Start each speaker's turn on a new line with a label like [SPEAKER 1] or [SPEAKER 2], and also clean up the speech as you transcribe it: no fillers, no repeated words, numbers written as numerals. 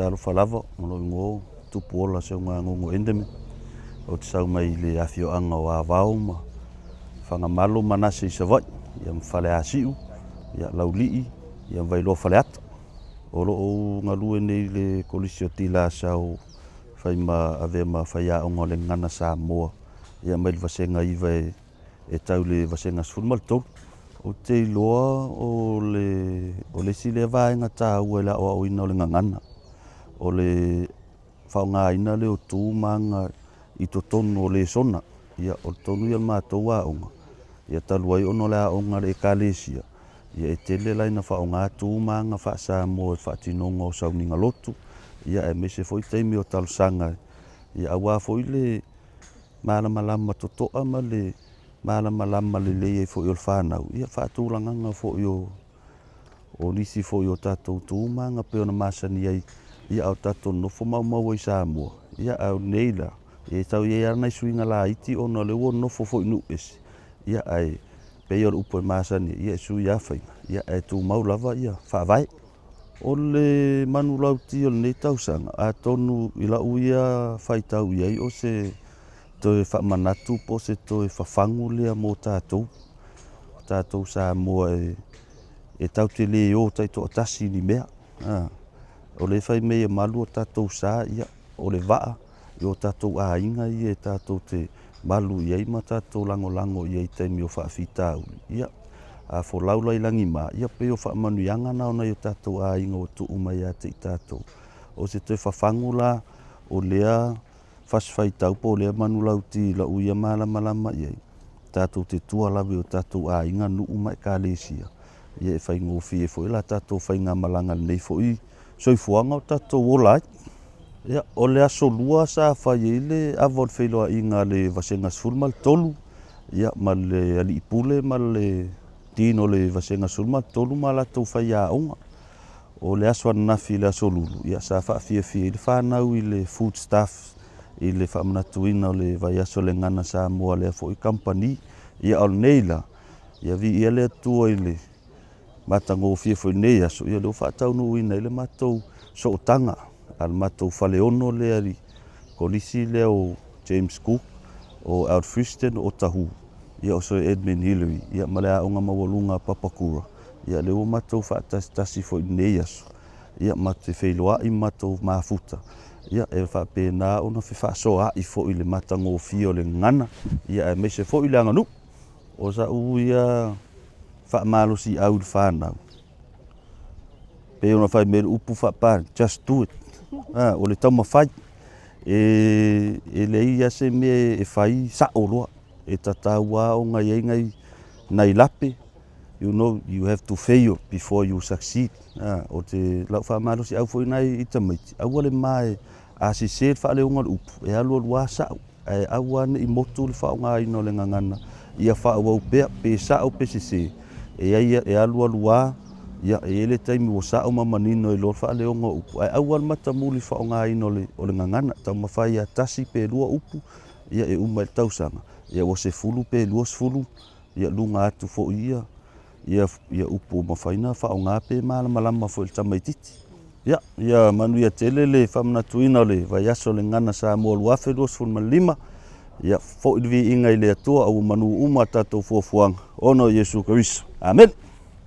[SPEAKER 1] Talofa lava, o lou igoa o Tupuola Seugagogo Endemann. Ou te sau mai le afioaga o Avao ma Fagamalo ma Manase i Savaii, ia ma Faleasiu, ia Laulii, ia ma Vailoa Faleata. O lo o ou galue nei i le Kolisi o Tilasau fai ma avea ma faiaoga o le Gagana Samoa ia mai le Vasega 9 e tau i le Vasega 13. Ou te iloa o le o le isi lea vaega taua i le aoaoina o le gagana, o le faaaogaina lea o tu ma aga i totonu o lesona. Ia, o le tonu ia o le matou aoga, ia talu ai ona o le aoga a le Ekalesia, ia e tele la ina faaaoga tu ma aga faa-Samoa i le faatinoga o sauniga lotu, ia aemaise foi taimi o talosaga, ia aua foi le malamalama totoa ma le malamalama lelei ai foi o le fanau, ia faatulagaga foi o o nisi foi o tatou tu ma aga pei ona masani ai, ia a o tatou nonofo maumau ai i Samoa, ia a o nei la, e tau i ai lava nai suiga laiti ona o lea ua nonofo foi i nuu ese, ia ae pei o le upu e masani ai, ia e sui lava faiga, ia ae tumau lava ia faavae. O le manulauti o lenei tausaga, atonu i lau ia faitau i ai o se toe faamanatu po o se toe fafagu lea mo tatou, o tatou Samoa e tatou te le o taitoatasi i ni mea. O lea e fai mai e malu o tatou sa, ia o le vaa i o tatou aiga ia tatou te malu i ai ma tatou lagolago i ai i taimi o faafitauli. Ia, a folau la i lagima, ia pei o faamanuiaga na o nai o tatou aiga ua tuu mai ia te i tatou. O se toe fafagu la o lea fasi faitau po o lea manulauti i lau ia malamalama i ai, tatou te tua lava i o tatou aiga, nuu ma ekalesia, ia e faigofie foi la tatou faigamalaga i lenei foi soifuaga o tatou ola ai. Ia, o le aso Lua sa fai ai le ava o le feiloaiga a le Vasega 13, ia, ma le Alii Pule ma le Dean o le Vasega 13 ma latou faiaoga. O le aso ananafi i le aso Lulu, ia, sa faafiafia ai le fanau i le Food Staff i le faamanatuina o le vaiaso o le Gagana Samoa a lea foi kamupani. Ia, a o lenei la, ia viia le Atua i le matagofie foi i lenei aso, ia o lea ua faataunuuina ai le matou sootaga a le matou faleono lea i le Kolisi lea o James Cook, o Alfriston, o Otahuhu, ia o Sir Edmund Hillary, ia ma le Aoga Maualuga a Papakura, ia lea ua matou faatasitasi foi i lenei aso, ia matou te feiloai ma matou mafuta, ia e faapena ona fefaasoaai foi i le matagofie o le gagana, ia aemaise foi le aganuu. O sa'u ia faamalosiau i le fanau, pei ona fai mai le upu faa-Papalagi, just do it. O le taumafai, e leai lava se mea e fai sa'o loa, e tatau lava ona i ai nai lape, you know, you have to fail before you succeed. O lau faamalosiau foi lena i tamaiti, aua le ma e, a sese le faaleoga o le upu, e alu alu lava sa'o, ae aua ne i motu le faaaogaina o le gagana, ia faaauau pea, pe sa'o pe sese, e i ai e alu alu lava, ia e i ai le taimi ua sa'o ma manino ai loa le faaleoga o upu, ae aua le matamuli i le faaaogaina o le gagana, taumafai ia tasi pe lua upu, ia e uma ai le tausaga, ia ua 10 pe 20, ia luga atu foi ia ia upu ua mafai ona faaaoga pe malamalama foi i le tamaitiiti. Ia, ia manuia tele le faamanatuina o le vaiaso o le Gagana Samoa 2025. Ia foi le viiga i le Atua, a ua manu uma a tatou fuafuaga ona o Iesu Keriso. Amene.